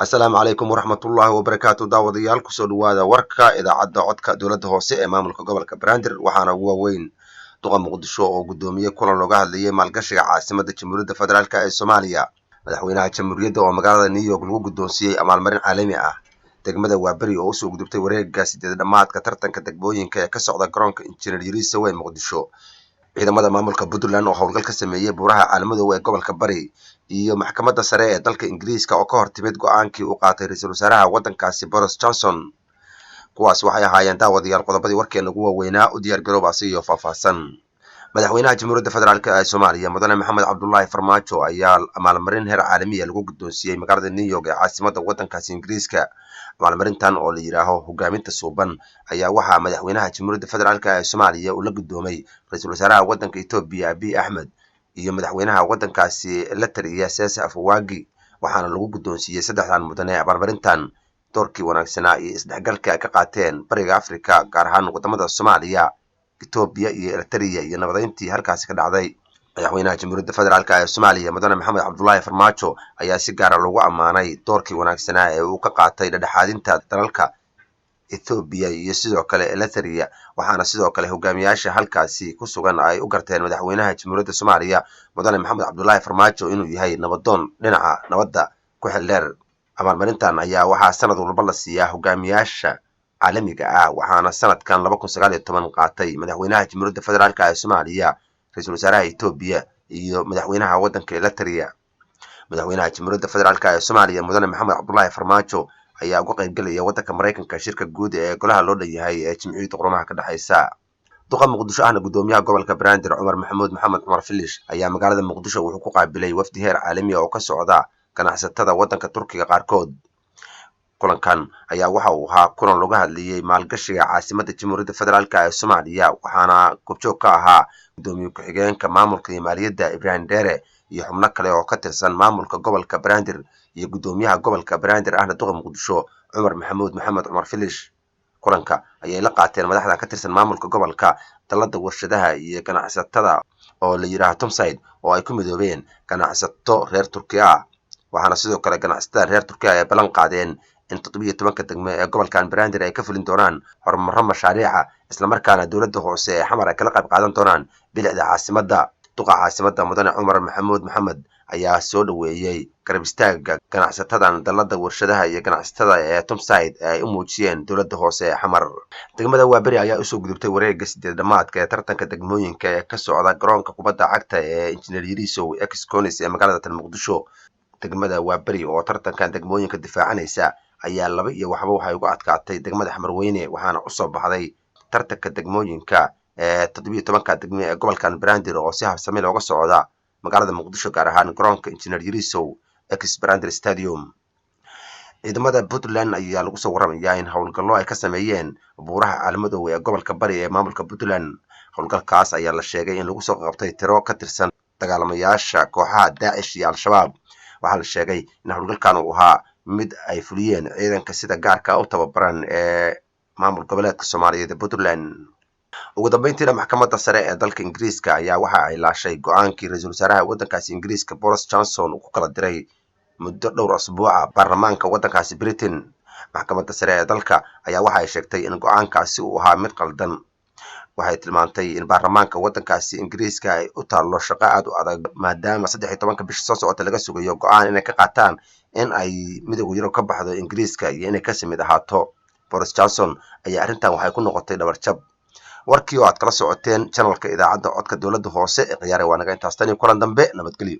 Asalaamu calaykum waraxmatullaahi wabarakaatu. Daawadayaal, kusoo dhawaada warka idaacadda Codka Dowladda Hoose ee maamulka gobolka Banaadir. Waxaana ugu waaweyn: duqa Muqdisho oo guddoomiye kulan looga hadlayay maalgashiga caasimadda Jamhuuriyadda Federaalk ee Soomaaliya, madaxweynaha jamhuuriyadda oo magaalada New York lagu guddoonsiiyey abaalmarin caalami ah, degmada Waaberi oo usoo gudubtay wareegga sideed dhammaadka tartanka degmooyinka ee ka socda garoonka Injineer Yariisow ee Muqdisho, ciidamada maamulka Puntland oo howlgal ka sameeyey buuraha Caalmadow ee gobolka Bari, iyo maxkamadda sare ee dalka Ingiriiska oo ka hor timid go-aankii uu qaatay ra-iisul wasaaraha waddankaasi Boris Johnson. Kuwaas waxay ahaayeen, daawadayaal, qodobadii warkeena ugu waaweynaa. U diyaar garooba asigiyo faahfaahsan. Madaxweynaha Jamhuuriyadda Federaalk ee Soomaaliya, mudane Maxamed Cabdulaahi Farmaajo, ayaa abaalmarin heer caalamiya lagu guddoonsiiyey magaalada New York ee caasimadda waddankaasi Ingiriiska. Abaalmarintan oo la yidhaaho hogaaminta suuban ayaa waxaa madaxweynaha Jamhuuriyadda Federaalk ee Soomaaliya uu la guddoomay ra-iisul wasaaraha waddanka Etoobiya Abiy Axmed iyo madaxweynaha waddankaasi Eritrea Isaias Afwerki. Waxaana lagu guddoonsiiyey saddexdan mudane abaalmarintan doorkii wanaagsanaa iyo isdhexgalka ay ka qaateen Bariga Afrika, gaar ahaan wadamada Soomaaliya, Etoobiya iyo Eritrea, iyo nabadeyntii halkaasi ka dhacday. Madaxweynaha Jamhuuriyadda Federaalk ee Soomaaliya, mudane Maxamed Cabdulaahi Farmaajo, ayaa si gaara loogu ammaanay doorkii wanaagsanaa ee uu ka qaatay dhexdhexaadinta dalalka Ethoobiya iyo sidoo kale Eritrea. Waxaana sidoo kale hogaamiyaasha halkaasi ku sugan ay u garteen madaxweynaha Jamhuuriyadda Soomaaliya, mudane Maxamed Cabdulaahi Farmaajo, inuu yahay nabadoon dhinaca nabadda ku xil dheer. Abaalmarintan ayaa waxaa sanad walba la siiyaa hogaamiyaasha caalamiga ah, waxaana sanadkan 2019 qaatay madaxweynaha Jamhuuriyadda Federaalk ee Soomaaliya, ra-iisul wasaaraha Etoobiya iyo madaxweynaha waddanka Eritrea. Madaxweynaha Jamhuuriyadda Federaalk ee Soomaaliya, mudane Maxamed Cabdulaahi Farmaajo, ayaa uga qaybgelaya waddanka Maraykanka shirka guud ee golaha loo dhan yahay ee Jimciyadda Qurumaha ka dhexaysa. Duqa Muqdisho ahna guddoomiyaha gobolka Banaadir, Cumar Maxamuud Maxamed Cumar Filish, ayaa magaalada Muqdisho wuxuu ku qaabilay wafdi heer caalami ah oo ka socda ganacsatada waddanka Turkiga qaarkood. Kulankan ayaa waxa uu ahaa kulan looga hadlayey maalgashiga caasimadda Jamhuuriyadda Federaalk ee Soomaaliya, waxaana goobjoog ka ahaa guddoomiye ku-xigeenka maamulka iyo maaliyadda Ibraahim Dheere iyo xubno kale oo ka tirsan maamulka gobolka Banaadir iyo guddoomiyaha gobolka Banaadir ahna duqa Muqdisho, Cumar Maxamuud Maxamed Cumar Filish. Kulanka ayay la qaateen madaxda ka tirsan maamulka gobolka, dalada warshadaha iyo ganacsatada oo la yidhaaho Tumside, oo ay ku midoobeen ganacsato reer Turkiya ah. Waxaana sidoo kale ganacsatada reer Turkiya ay ballan qaadeen in 17-ka degmo ee gobolkan Banaadir ay ka fulin doonaan horumaro mashaariica, islamarkaana dowladda hoose ee Xamar ay kala qayb qaadan doonaan bilicda caasimadda. Duqa caasimadda, mudane Cumar Maxamuud Maxamed, ayaa soo dhoweeyey garab istaaga ganacsatadan dalada warshadaha iyo ganacsatada ee Tumside ee ay u muujiyeen dowladda hoose ee Xamar. Degmada Waaberi ayaa usoo gudubtay wareegga sideed dhamaadka ee tartanka degmooyinka ee ka socda garoonka kubadda cagta ee Injineer Yariisow ex Conis ee magaalada tan Muqdisho. Degmada Waaberi oo tartankan degmooyinka difaacanaysa ayaa 2-0 waxay uga adkaatay degmada Xamarweyne, waxaana usoo baxday tartanka degmooyinka ee 17-ka degme ee gobolkan Banaadir oo si habsami looga socda magaalada Muqdisho, gaar ahaan garoonka Injineer Yariisow ex Banaadir Stadium. Ciidamada Puntland ayaa lagu soo warramayaa in howlgallo ay ka sameeyeen buuraha Caalmadow ee gobolka Bari ee maamulka Puntland. Howlgalkaas ayaa la sheegay in lagu soo qabtay tiro ka tirsan dagaalamayaasha kooxaha Daacish iyo Al-Shabaab. Waxaa la sheegay in howlgalkan uu ahaa mid ay fuliyeen ciidanka sida gaarka u tababaran ee maamul goboleedka Soomaaliyeed ee Puntland. Ugu dambeyntiina, maxkamadda sare ee dalka Ingiriiska ayaa waxa ay laashay go-aankii ra-iisul wasaaraha waddankaasi Ingiriiska Boris Johnson uu ku kala diray muddo dhowr asbuuca baarlamaanka waddankaasi Britain. Maxkamadda sare ee dalka ayaa waxa ay sheegtay in go-aankaasi uu ahaa mid qaldan. Waxay tilmaantay in baarlamaanka waddankaasi Ingiriiska ay u taallo shaqo aad u adag, maadaama 13-ka bisha soo socota laga sugayo go-aan inay ka qaataan in ay Midowga Yurub ka baxdo Ingiriiska iyo inay kasii mid ahaato. Boris Johnson ayaa arrintan waxay ku noqotay dhabarjab. Warkii oo aad kala socoteen channelka idaacadda Codka Dowladda Hoose ee khiyaare waa naga intaas. Tan iyo kulan dambe, nabadgelyo.